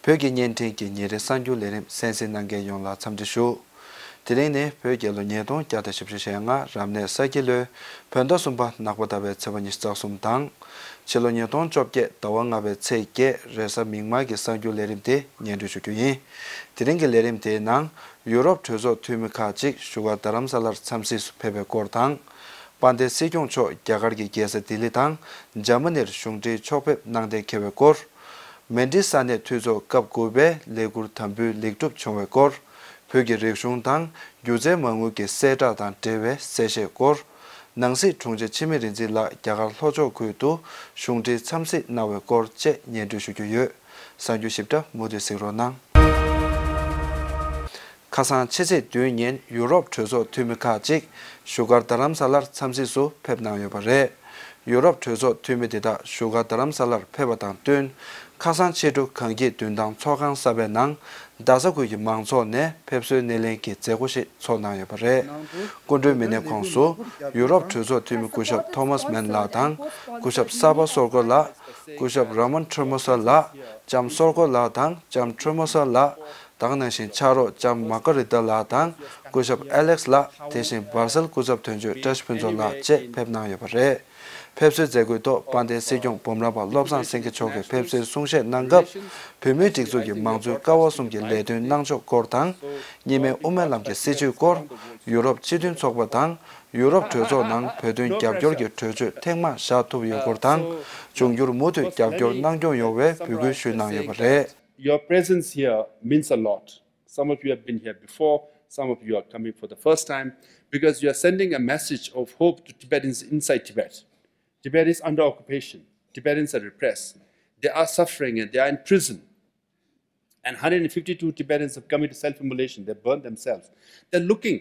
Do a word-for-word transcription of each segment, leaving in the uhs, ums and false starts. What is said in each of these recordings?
བོད་ཀྱི་བརྙན་འཕྲིན་གྱི་ཉིན་རེའི་གསར་འགྱུར་ལས་རིམ་གསན་གཟིགས་གནང་མཁན་ཡོངས་ལ་འཚམས་འདྲི་ཞུ། དེ་རིང་ནི་བོད་རྒྱལ་ལོ་ཉིས་སྟོང་བརྒྱ་དང་བཞི་བཅུ་ཞེ་ལྔ་རབ་གནས་ས་ཁྱི་ལོའི་བོད་ཟླ་གསུམ་པ་ནག་པ་ཟླ་བའི་ཚེས་པ་ཉི་ཤུ་རྩ་གསུམ་དང་། ཕྱི་ལོ་ཉིས་སྟོང་བཅོ་བརྒྱད་ཟླ་བ་ལྔ་པའི་ཚེས་བརྒྱད་རེས་གཟའ་མིག་དམར་གྱི་གསར་འགྱུར་ལས་རིམ་དེ་སྙན་སྒྲོན་ཞུ་རྒྱུ་ཡིན། དེ་རིང་གི་ལས་རིམ་དེའི་ནང་ཡུ་རོབ་གྲོས་ཚོགས་འཐུས་མི་ཁག་ཅིག་བཞུགས་སྒར་རྡ་རམ་ས་ལར་འཚམས་གཟིགས་སུ་ཕེབས་པའི་སྐོར་དང་། དཔལ་ལྡན་སྲིད་སྐྱོང་མཆོག་རྒྱ་གར་གྱི་རྒྱལ་ས་ལྡི་ལི་དང་འཇར་མ་ནིར་གཞུང་འབྲེལ་ཕྱོགས་ཕེབས་གནང་གཏན་འཁེལ་བའི་སྐོར། མན་ཌི་ས་གནས་འཐུས་ཚོགས་སྐབས་དགུ་པའི་ལས་ཁུར་དམ་འབུལ་ལེགས་གྲུབ་བྱུང་བའི་སྐོར། བོད་ཀྱི་རིག་གཞུང་དང་སྒྱུ་རྩལ་མ་དངུལ་གྱི་གསལ་བསྒྲགས་དང་འབྲེལ་བའི་གསལ་བཤད་སྐོར། ནང་སྲིད་དྲུང་ཆེ་འཆི་མེད་རིག་འཛིན་ལགས་རྒྱ་གར་ལྷོ་ཕྱོགས་ཁུལ་དུ་གཞུང་འབྲེལ་འཚམས་གཟིགས་གནང་བའི་སྐོར་བཅས་སྙན་སྒྲོན་ཞུ་རྒྱུ་ཡོད། གསར་འགྱུར་ཞིབ་ཕྲ་མུ་མཐུད་གཟིགས་རོགས་གནང་། ཁ་སང་ཕྱི་ཚེས་བདུན་ཉིན་ཡུ་རོབ་གྲོས་ཚོགས་འཐུས་མི་ཁག་ཅིག་བཞུགས་སྒར་རྡ་རམ་ས་ལར་འཚམས་གཟིགས་སུ་ཕེབས་གནང་ཡོད་པ་རེད། ཡུ་རོབ་གྲོས་ཚོགས་འཐུས་མི་དེ་དག་བཞུགས་སྒར་རྡ་རམ་ས་ལར་ཕེབས་པ་དང་བསྟུན། ཁ་སང་ཕྱི་དྲོ་གངས་སྐྱིད་མདུན་ཐང་ཚོགས་ཁང་གསར་པའི་ནང་རྡ་ས་ཁུལ་གྱི་མང་ཚོགས་ནས་ཕེབས་བསུའི་སྣེ་ལེན་གྱི་མཛད་སྒོ་ཞིག་ཚོགས་གནང་ཡོད་པ་རེད། སྐུ་མགྲོན་མི་སྣའི་ཁོངས་སུ་ཡུ་རོབ་གྲོས་ཚོགས་འཐུས་མི་སྐུ་ཞབས་ཐོ་མཱས་མན་ལགས་དང་། སྐུ་ཞབས་ས་པ་སོར་ཀོ་ལགས། སྐུ་ཞབས་ར་མོན་ཁྲོ་མོ་ས་ལགས། ལྕམ་སོར་ཀོ་ལགས་དང་ལྕམ་ཁྲོ་མོ་ས་ལགས། དེ་ག་ནང་བཞིན་ཕྱག་རོགས་ལྕམ་མ་ཀ་རི་ཏཱ་ལགས་དང་སྐུ་ཞབས་ཨེ་ལེགས་ལགས། དེ་བཞིན་སྦར་སེལ་སྐུ་ཚབ་དོན་གཅོད་བཀྲ་ཤིས་ཕུན་ཚོགས་ལགས་བཅས་ཕེབས་གནང་ཡོད་པ་རེད། ཕེབས་བསུའི་མཛད་སྒོའི་ཐོག་དཔལ་ལྡན་སྲིད་སྐྱོང་འབུམ་རམས་པ་བློ་བཟང་སེང་གེ་མཆོག་གིས་ཕེབས་བསུའི་གསུང་བཤད་གནང་སྐབས། བོད་མིའི་སྒྲིག་འཛུགས་ཀྱི་མང་གཙོའི་ཀ་བ་གསུམ་གྱི་ལས་དོན་གནང་ཕྱོགས་སྐོར་དང་། གཉིས་སྨན་དབུ་མའི་ལམ་གྱི་སྲིད་བྱུས་སྐོར། ཡུ་རོབ་སྤྱི་མཐུན་ཚོགས་པ་དང་ཡུ་རོབ་གྲོས་ཚོགས་ནང་བོད་དོན་རྒྱབ་སྐྱོར་གྱི་གྲོས་ཆོད་ཐེངས་མང་བཞག་ཐུབ་ཡོད་སྐོར་དང་། འབྱུང་འགྱུར་མུ་མཐུད་རྒྱབ་སྐྱོར་གནང་སྐྱོང་ཡོང་བའི་འབོད་སྐུལ་ཞུས་གནང་ཡོད་པ་རེད། Your presence here means a lot. Some of you have been here before, some of you are coming for the first time, because you are sending a message of hope to Tibetans inside Tibet. Tibet is under occupation. Tibetans are repressed. They are suffering and they are in prison. And one hundred fifty-two Tibetans have committed self-immolation. They burned themselves. They're looking,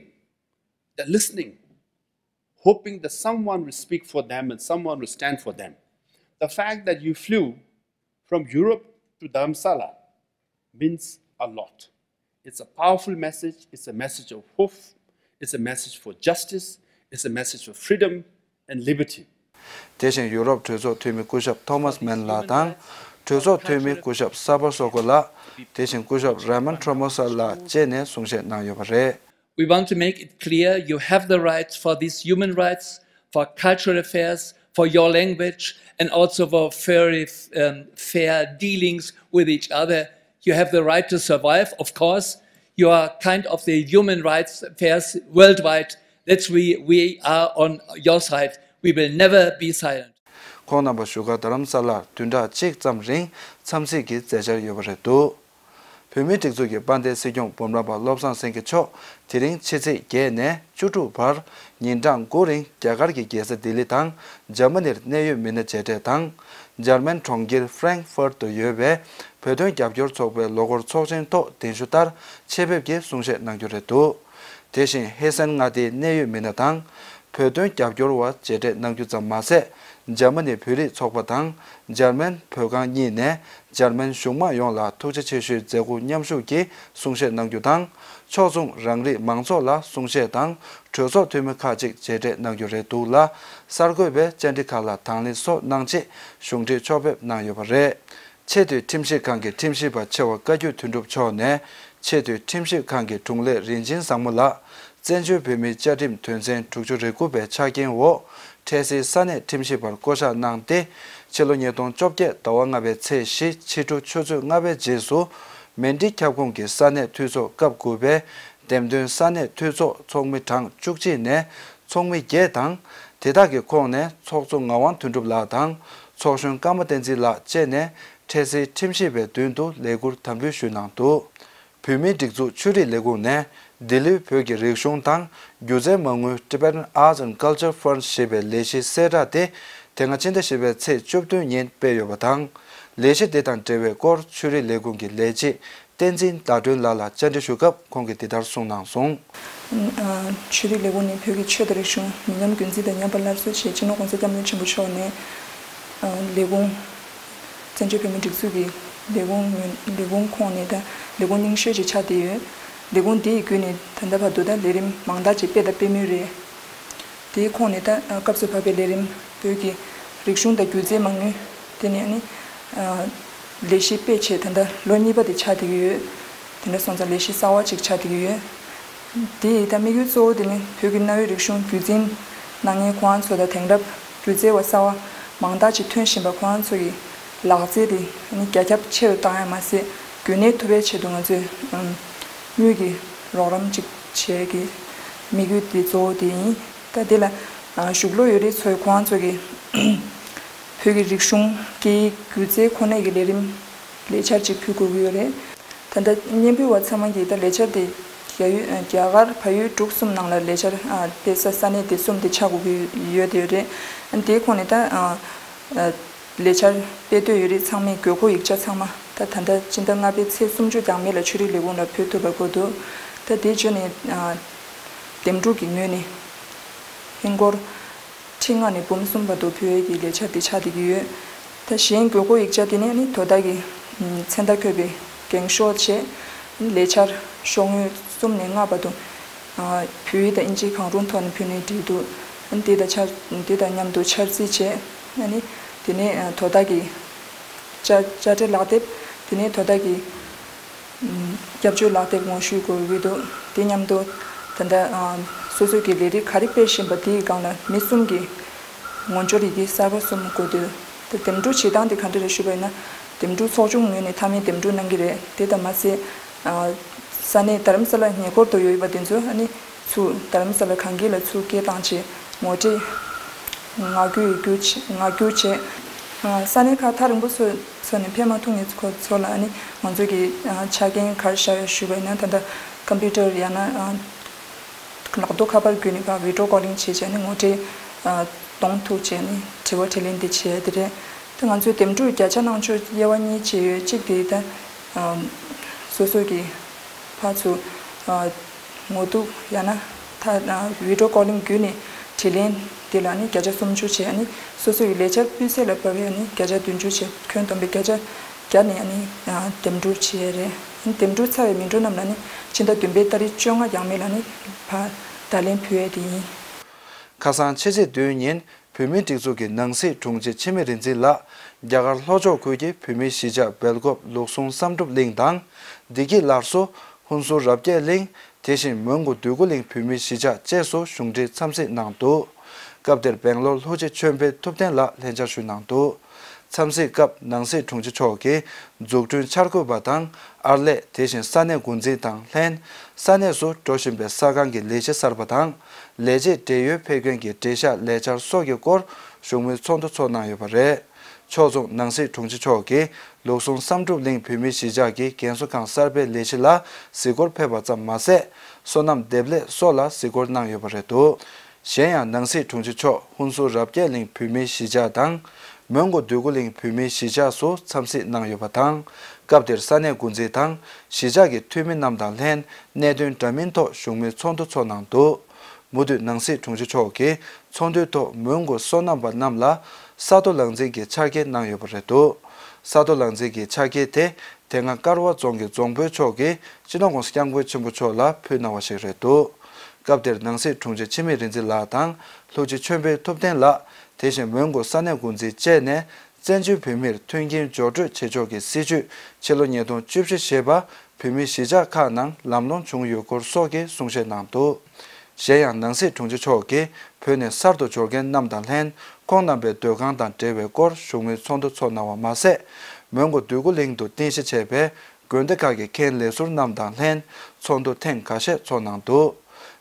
they're listening, hoping that someone will speak for them and someone will stand for them. The fact that you flew from Europe to Dharamsala means a lot. It's a powerful message. It's a message of hope. It's a message for justice. It's a message for freedom and liberty. དེ་བཞིན་ཡུ་རོབ་གྲོས་ཚོགས་འཐུས་མི་སྐུ་ཞབས་ཐོ་མཱས་མན་ལགས་དང་། གྲོས་ཚོགས་འཐུས་མི་སྐུ་ཞབས་ས་པ་སོ་ཀོ་ལགས། དེ་བཞིན་སྐུ་ཞབས་ར་མན་ཁྲོ་མོ་ས་ལགས་བཅས་ནས་གསུང་བཤད་གནང་ཡོད་པ་རེད། We want to make it clear you have the rights for these human rights, for cultural affairs, for your language, and also for fair, um, fair dealings with each other. You have the right to survive, of course. You are kind of the human rights affairs worldwide. That's we, we are on your side. We will never be silent. ཁོང་རྣམ་པ་བཞུགས་སྒར་རྡ་རམ་ས་ལར་བདུན་ཕྲག་གཅིག་ཙམ་རིང་འཚམས་གཟིགས་ཀྱི་མཛད་འཆར་ཡོད་པ་རེད་འདུག་བོད་མིའི་སྒྲིག་འཛུགས་ཀྱི་དཔལ་ལྡན་སྲིད་སྐྱོང་འབུམ་རམས་པ་བློ་བཟང་སེང་གེ་མཆོག་དེ་རིང་ཕྱི་ཚེས་བརྒྱད་ནས་བཅུ་དྲུག་བར་ཉིན་གྲངས་དགུ་རིང་རྒྱ་གར་གྱི་རྒྱལ་ས་ལྡི་ལི་དང་འཇར་མ་ནིར་གནད་ཡོད་མི་སྣ་མཇལ་འཕྲད་དང་། འཇར་མན་གྲོང་ཁྱེར་ཧྥ་རེང་ཧྥར་དུ་ཡོད་པའི་བོད་དོན་རྒྱབ་སྐྱོར་ཚོགས་པའི་ལོ་འཁོར་ཚོགས་ཆེན་ཐོག་གདན་ཞུ་ལྟར་ཆེད་ཕེབས་ཀྱིས་གསུང་བཤད་གནང་རྒྱུ་རེད་འདུག་དེ་བཞིན་ཧེ་སན་མངའ་སྡེའི་གནད་ཡོད་མི་སྣ་དང་། བོད་དོན་རྒྱབ་སྐྱོར་བ་མཇལ་འཕྲད་གནང་རྒྱུ་ཙམ་མ་ཟད། འཇར་མ་ནི་བོད་རིགས་ཚོགས་པ་དང་འཇར་མན་བོད་ཁང་གཉིས་ནས་འཇར་མན་གཞུང་དམངས་ཡོངས་ལ་ཐུགས་རྗེ་ཆེ་ཞུའི་མཛད་སྒོ་མཉམ་ཞུགས་ཀྱིས་གསུང་བཤད་གནང་རྒྱུ་དང་། ཕྱོགས་མཚུངས་རང་རིགས་མང་ཚོགས་ལ་གསུང་བཤད་དང་གྲོས་ཚོགས་འཐུས་མི་ཁག་ཅིག་མཇལ་འཕྲད་གནང་རྒྱུ་རེད་འདུག་ལ། གསར་འགོད་པས་བཅར་འདྲི་ཁག་ལ་དང་ལེན་སོགས་གནང་ཆེད་གཞུང་འབྲེལ་ཕྱོགས་ཕེབས་གནང་ཡོད་པ་རེད། ཆེས་མཐོའི་ཁྲིམས་ཞིབ་ཁང་གི་ཁྲིམས་ཞིབ་པ་ཆེ་བ་བཀའ་བརྒྱུད་དོན་གྲུབ་མཆོག་ནས་ཆེས་མཐོའི་ཁྲིམས་ཞིབ་ཁང་གི་དྲུང་ལས་རིན་ཆེན་བཟང་མོ་ལགས། བཙན་བྱོལ་བོད་མིའི་བཅའ་ཁྲིམས་དོན་ཚན་དྲུག་ཅུ་རེ་དགུ་པའི་ཆ་རྐྱེན་འོག་འཕྲལ་སེལ་ས་གནས་ཁྲིམས་ཞིབ་པར་བསྐོ་གཞག་གནང་སྟེ། ཕྱི་ལོ་ཉིས་སྟོང་བཅོ་བརྒྱད་ཟླ་བ་ལྔ་པའི་ཚེས་བཞི་ཕྱི་དྲོ་ཆུ་ཚོད་ལྔ་པའི་རྗེས་སུ་མན་ཌི་ཁྱབ་ཁོངས་ཀྱི་ས་གནས་འཐུས་ཚོགས་སྐབས་དགུ་པའི་འདེམས་ཐོན་ས་གནས་འཐུས་ཚོགས་ཚོགས་མི་གྲངས་བཅུ་གཅིག་ནས་ཚོགས་མི་བརྒྱད་དང་། དེ་དག་གི་ཁོངས་ནས་ཚོགས་གཙོ་ངག་དབང་དོན་གྲུབ་ལགས་དང་། ཚོགས་གཞོན་ཀརྨ་བསྟན་འཛིན་ལགས་བཅས་ནས་འཕྲལ་སེལ་ཁྲིམས་ཞིབ་པའི་མདུན་དུ་ལས་འཁུར་དམ་འབུལ་ཞུས་གནང་འདུག་བོད་མིའི་སྒྲིག་འཛུགས་ཆོས་རིག་ལས་ཁུངས་ནས་ལྡི་ལིར་བོད་ཀྱི་རིག་གཞུང་དང་སྒྱུ་རྩལ་མ་དངུལ་Tibetan Arts and Culture Fund ཞེས་པའི་ལས་གཞིའི་གསལ་བསྒྲགས་དེ་དེ་སྔ་ཕྱི་ཟླ་བཞི་པའི་ཚེས་བཅུ་བདུན་ཉིན་སྤེལ་ཡོད་པ་དང་། ལས་གཞི་དེ་དང་འབྲེལ་བའི་སྐོར་ཆོས་རིག་ལས་ཁུངས་ཀྱི་ལས་བྱེད་བསྟན་འཛིན་ཟླ་སྒྲོན་ལགས་ལ་བཅར་འདྲི་ཞུ་སྐབས་ཁོང་གིས་འདི་ལྟར་གསུངས་གནང་སོང་། ཆོས་རིག་ལས་ཁུངས་ནས་བོད་ཀྱི་ཆོས་དང་རིག་གཞུང་མི་ཉམས་རྒྱུན་འཛིན་དང་ཉམས་པ་སླར་གསོ་ཆེད་སྤྱི་ནོར་༸གོང་ས་༸སྐྱབས་མགོན་ཆེན་པོ་མཆོག་ནས་ལས་ཁུངས། བཙན་བྱོལ་བོད་མིའི་སྒྲིག་འཛུགས་ཀྱི་ལས་ཁུངས་ངོས་ལས་ཁུངས་ཁོངས་ནས་ད་ལས་ཁུངས་རྙིང་ཤོས་ཅིག་ཆགས་བསྡད་ཡོད། ལས་ཁུངས་འདི་ཡི་བརྒྱུད་ནས་ད་ལྟ་བར་དུ་ད་ལས་རིམ་མང་དག་ཅིག་སྤེལ་དང་སྤེལ་མུས་རེད། དེའི་ཁོངས་ནས་ད་སྐབས་སུ་བབས་པའི་ལས་རིམ་བོད་ཀྱི་རིག་གཞུང་དང་སྒྱུ་རྩལ་མ་དངུལ་དེ་ནས་ཨ་ནི། ལས་གཞི་སྤེལ་བྱས་ད་ལྟ་ལོ་གཉིས་པ་དེ་ཆགས་བསྡད་ཀྱི་ཡོད། དེ་འདྲ་སོང་ཙང་ལས་གཞི་གསར་བ་ཅིག་ཆགས་བསྡད་ཀྱི་ཡོད། དེ་ཡི་ད་དམིགས་ཡུལ་གཙོ་བོ་དེ་ནི་བོད་ཀྱི་གནའ་བོའི་རིག་གཞུང་རྒྱུན་འཛིན་གནང་མཁན་ཁོང་ཚོ་དང་དེང་རབས་སྒྱུ་རྩལ་བ་གསར་བ་མང་དག་ཅིག་ཐོན་བཞིན་པ་ཁོང་ཚོ་གི་ལག་རྩལ་དེ་ནི་རྒྱ་ཁྱབ་ཆེ་རུ་བཏང་ཡ་མ་ཟད་རྒྱུན་གནས་ཐུབ་པའི་ཆེད་དུ་ང་ཚོས་དངུལ་གྱི་རོགས་རམ་ཅིག་བྱེད་ཀྱི་དམིགས་ཡུལ་དེ་གཙོ་བོ་དེ་ཡིན། ད་དེ་ལ་གཞུག་ལོ་ཡོད་རིགས་ཚོས་ཁོང་ཚོ་གི་བོད་ཀྱི་རིག་གཞུང་སྐད་ཡིག་སྒྱུ་རྩལ་ཁོ་ནའི་གི་ལས་རིམ་ལས་འཆར་ཅིག་ཕུལ་དགོས་ཀྱི་ཡོད་རེད། ད་ལྟ་སྙན་འབུལ་བ་ཚང་མ་གིས་ད་ལས་འཆར་དེ་རྒྱ་ཡུལ་རྒྱ་གར་བལ་ཡུལ་འབྲུག་གསུམ་ནང་ལ་ལས་འཆར་སྤེལ་ས་ས་གནས་དེ་གསུམ་དེ་ཆགས་དགོས་ཀྱི་ཡོད་དེ་ཡོད་རེད། དེའི་ཁོངས་ནས་ད་ལས་འཆར་སྤེལ་འདོད་ཡོད་རིགས་ཚང་མས་དགོས་མཁོ་ཡིག་ཆ་ཚང་མ་ད་ད་ལྟ་སྤྱི་ཟླ་ལྔ་པའི་ཚེས་སུམ་ཅུ་འགྱངས་མེད་ལ་ཆོས་རིག་ལས་ཁུངས་ལ་ཕུལ་ཐུབ་པ་དགོས་འདུག་ད་དེ་བརྗོད་ནས་འདེམས་སྒྲུག་གི་ངོས་ནས་ཧིན་སྒོར་ཁྲི་ལྔ་ནས་འབུམ་གསུམ་བར་དུ་ཕུལ་ཡས་ཀྱི་ལས་འཆར་དེ་ཆགས་བསྡད་ཀྱི་ཡོད། ད་གཞན་དགོས་མཁོ་ཡིག་ཆ་དེ་ནི་ནི་དོ་བདག་གི་མཚན་རྟགས་འཁོད་པའི་འགེངས་ཤོག་བཅས་ལས་འཆར་ཤོག་ངོས་གསུམ་ནས་ལྔ་བར་དུ་བོད་ཡིག་དང་ཨིན་ཇིའི་གང་རུང་ཐོག་ནས་ཕུལ་ནའི་འགྲིག་འདུག་དེ་དང་འཆར་དེ་དང་མཉམ་དུ་འཆར་རྩིས་བྱས་ནི་དེ་ནས་དོ་བདག་གི་དཔྱ་དཔྱ་ཁྲལ་ལག་དེབ་དེ་ནས་དོ་བདག་གི་སྐྱབས་བཅོལ་ལག་དེབ་ངོ་བཤུས་དགོས་ཀྱི་འདུག་དེ་མཉམ་དུ་ད་ལྟ་སོ་སོ་གི་ལས་རིགས་ག་རེ་སྤེལ་བཞིན་པ་དེའི་སྒང་ལ་མི་གསུམ་གྱི་ངོ་སྦྱོར་ཡི་གེ་གསར་པ་གསུམ་དགོས་འདུག་དེ་འདེམས་སྒྲུག་བྱེད་སྟངས་དེ་ག་འདྲ་རེད་ཞུས་པ་ཡིན་ན། འདེམས་སྒྲུག་ཚོགས་ཆུང་ངོས་ནས་མཐའ་མའི་འདེམས་སྒྲུག་གནང་གི་རེད། དེ་དང་མ་ཟད། ས་གནས་རྡ་རམ་ས་ལ་ཉེ་འཁོར་དུ་ཡོད་པ་དེ་ཚོ་ཨ་ནི་ཚུར་རྡ་རམ་ས་ལ་གངས་སྐྱིད་ལ་ཚུར་སྐད་བཏང་བྱས་ངོ་སྤྲོད་ངག་རྒྱུན་ཡོད་རྒྱུ་བྱས་ངག་རྒྱུན་བྱས། ས་གནས་ཁག་ཐག་རིང་པོ་ཚོ་ཚོ་ནས་ཕེབས་མ་ཐུབ་མཁན་ཁོ་ཚོ་ལ་ཨ་ནི་ང་ཚོ་གི་ཆ་རྐྱེན་ག་རེ་བཞག་ཡོད་ཞུས་པ་ཡིན་ན། ད་ལྟ་ཀམ་པུ་ཊར་ཡང་ན་ལག་ཐོག་ཁ་པར་བརྒྱུད་ནས་ཕར་བི་ཌི་ཡོ་ཀོ་ལིང་བྱས་བྱས་ནས་ངོ་སྤྲོད་གཏོང་ཐུབ་བྱས་ནས་དྲི་བ་དྲིས་ལན་དེ་བྱས་དེ་རེད། ད་ང་ཚོས་འདེམས་སྒྲུག་བརྒྱ་ཆ་གནང་ཕྱོགས་དབྱེ་བ་གཉིས་བྱས་ཡོད། གཅིག་དེ་ད་སོ་སོ་གི་ཕར་ཚུར་ངོ་གཏུག་ཡང་ན་ད་བི་ཌི་ཡོ་ཀོ་ལིང་བརྒྱུད་ནས་དྲིས་ལན་དེ་ལ་ནི་བརྒྱ་ཆ་སུམ་ཅུ་བྱས། ཨ་ནི་སོ་སོ་ཡི་ལས་འཆར་སྤུས་ཚད་ལ་བབས་པའི་ཨ་ནི་བརྒྱ་ཆ་བདུན་ཅུ་བྱས། ཁྱོན་བསྡོམས་པའི་བརྒྱ་ཆ་བརྒྱ་ནས་ཨ་ནི་འདེམས་སྒྲུག་བྱས་རེད། ཨ་ནི་འདེམས་སྒྲུག་ཚར་བའི་མི་འགྲོ་རྣམས་ལ་ནི་ཕྱི་ཟླ་བདུན་པའི་ཏ་རིག་བཅོ་ལྔ་ཡང་མེད་ལ་ནི་ཕར་བརྡ་ལན་ཕུལ་ཡས་དེ་ཡིན། ཁ་སང་ཕྱི་ཚེས་བདུན་ཉིན་བོད་མིའི་སྒྲིག་འཛུགས་ཀྱི་ནང་སྲིད་དྲུང་ཆེ་འཆི་མེད་རིག་འཛིན་ལགས་རྒྱ་གར་ལྷོ་ཕྱོགས་ཁུལ་གྱི་བོད་མིའི་གཞིས་ཆགས་སྦེལ་ཀོབ་ལུགས་ཟུང་བསམ་གྲུབ་གླིང་དང་། བདེ་སྐྱིད་སླར་གསོ། ཧུན་སུར་རབ་རྒྱས་གླིང་། དེ་བཞིན་མོན་གྷོ་འདོད་རྒུ་གླིང་བོད་མིའི་གཞིས་ཆགས་བཅས་སུ་གཞུང་འབྲེལ་འཚམས་གཟིགས་གནང་འདུག་སྐབས་དེར་སྦེང་ལོར་ལྷུ་ཆེ་ཆོས་འཕེལ་ཐུབ་བསྟན་ལགས་ལྷན་བཅར་ཞུས་གནང་འདུག་འཚམས་གཟིགས་སྐབས་ནང་སྲིད་དྲུང་ཆེ་མཆོག་གིས་འཛུགས་སྐྲུན་འཆར་འགོད་པ་དང་ཨར་ལས། དེ་བཞིན་ས་གནས་འགོ་འཛིན་དང་ལྷན་ས་གནས་སུ་འགྲོ་བཞིན་པའི་ས་ཁང་གི་ལས་གཞི་གསར་པ་དང་། ལས་བྱེད་བགྲེས་ཡོལ་ཕེབས་མཁན་གྱི་བྲེལ་བཞག་ལས་འཆར་སོགས་ཀྱི་སྐོར་བཞུགས་མོལ་ཚོགས་འདུ་ཚོགས་གནང་ཡོད་པ་རེད། ཕྱོགས་མཚུངས་ནང་སྲིད་དྲུང་ཆེ་མཆོག་གིས་ལུགས་ཟུང་བསམ་གྲུབ་གླིང་བོད་མིའི་གཞིས་ཆགས་ཀྱི་རྒན་གསོ་ཁང་གསར་པའི་ལས་གཞི་ལ་གཟིགས་སྐོར་ཕེབས་པ་ཙམ་མ་ཟད། སོ་ནམ་འདེབས་ལས་སོགས་ལ་གཟིགས་སྐོར་གནང་ཡོད་པ་རེད་འདུག་གཞན་ཡང་ནང་སྲིད་དྲུང་ཆེ་མཆོག་ཧུན་སུར་རབ་རྒྱས་གླིང་བོད་མིའི་གཞིས་ཆགས་དང་། མོན་གྷོ་འདོད་རྒུ་གླིང་བོད་མིའི་གཞིས་ཆགས་སུ་འཚམས་གཟིགས་གནང་ཡོད་པ་དང་། སྐབས་དེར་ས་གནས་འགོ་འཛིན་དང་གཞིས་ཆགས་ཀྱི་འཐུས་མི་རྣམས་དང་ལྷན་གནད་དོན་འདྲ་མིན་ཐོག་བཞུགས་མོལ་ཚོགས་འདུ་ཚོགས་གནང་འདུག་མུ་མཐུད་ནང་སྲིད་དྲུང་ཆེ་མཆོག་གིས་ཚོགས་འདུའི་ཐོག་མོན་གྷོ་སོ་ནམ་པ་རྣམས་ལ་ས་རྡོ་ལག་འཛིན་གྱི་ཕྱག་འཁྱེར་གནང་ཡོད་པ་རེད་འདུག་ས་རྡོ་ལག་འཛིན་གྱི་ཕྱག་འཁྱེར་དེ་དེ་སྔ་ཀར་བ་རྫོང་གི་རྫོང་དཔོན་མཆོག་གིས་སྤྱི་ནོར་༸གོང་ས་༸སྐྱབས་མགོན་ཆེན་པོ་མཆོག་ལ་ཕུལ་གནང་བ་ཞིག་རེད་འདུག་སྐབས་དེར་ནང་སྲིད་དྲུང་ཆེ་འཆི་མེད་རིག་འཛིན་ལགས་དང་ལྷུ་ཆེ་ཆོས་འཕེལ་ཐུབ་བསྟན་ལགས། དེ་བཞིན་མོན་གྷོ་ས་གནས་འགོ་འཛིན་བཅས་ནས། བཙན་བྱོལ་བོད་མིར་མཐུན་རྐྱེན་སྦྱོར་སྤྲོད་བྱེད་ཕྱོགས་ཀྱི་སྲིད་བྱུས་ཕྱི་ལོ་ཉིས་སྟོང་བཅུ་བཞི་ཞེས་པ་བོད་མིའི་གཞིས་ཆགས་ཁག་ནང་ལམ་ལྷོང་བྱུང་ཡོད་སྐོར་སོགས་ཀྱི་གསུང་བཤད་གནང་འདུག་གཞན་ཡང་ནང་སྲིད་དྲུང་ཆེ་མཆོག་གིས་བོད་ནས་གསར་དུ་འབྱོར་མཁན་རྣམས་དང་ལྷན་ཁོང་རྣམ་པའི་སྡོད་ཁང་དང་འབྲེལ་བའི་སྐོར་བཞུགས་མོལ་ཚོགས་འདུ་ཚོགས་གནང་བ་མ་ཟད། མོན་གྷོ་འདོད་རྒུ་གླིང་དུ་རྟེན་གཞི་བྱས་པའི་དགོན་སྡེ་ཁག་གི་མཁན་ལས་ཟུར་རྣམས་དང་ལྷན་ཚོགས་འདུ་ཐེངས་འགའ་ཤས་ཚོགས་གནང་འདུག་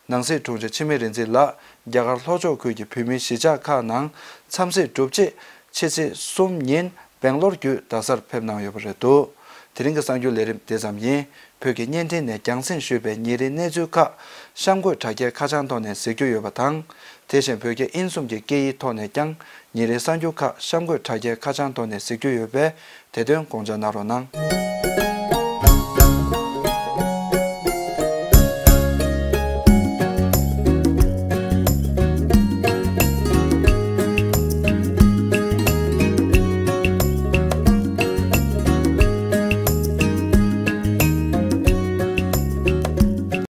ནང་སྲིད་དྲུང་ཆེ་འཆི་མེད་རིག་འཛིན་ལགས་རྒྱ་གར་ལྷོ་ཕྱོགས་ཁུལ་གྱི་བོད་མིའི་གཞིས་ཆགས་ཁག་ནང་འཚམས་གཟིགས་གྲུབ་རྗེས་ཕྱི་ཚེས་གསུམ་ཉིན་སྦེང་ལོར་བརྒྱུད་རྡ་སར་ཕེབས་གནང་ཡོད་པ་རེད་འདུག་དེ་རིང་གི་གསར་འགྱུར་ལས་རིམ་དེ་ཙམ་ཡིན། བོད་ཀྱི་བརྙན་འཕྲིན་ནས་རྒྱང་སྲིང་ཞུས་པའི་ཉིན་རེའི་གནས་ཚུལ་ཁག་གཤམ་འཁོད་དྲ་རྒྱའི་ཁ་བྱང་ཐོག་ནས་གཟིགས་རྒྱུ་ཡོད་པ་དང་། དེ་བཞིན་བོད་རྒྱ་དབྱིན་གསུམ་གྱི་སྐད་ཡིག་ཐོག་ནས་ཀྱང་ཉིན་རེའི་གསར་འགྱུར་ཁག་གཤམ་འཁོད་དྲ་རྒྱའི་ཁ་བྱང་ཐོག་ནས་གཟིགས་རྒྱུ་ཡོད་པས་དེ་དོན་དགོངས་འཇགས་གནང་རོགས་གནང་།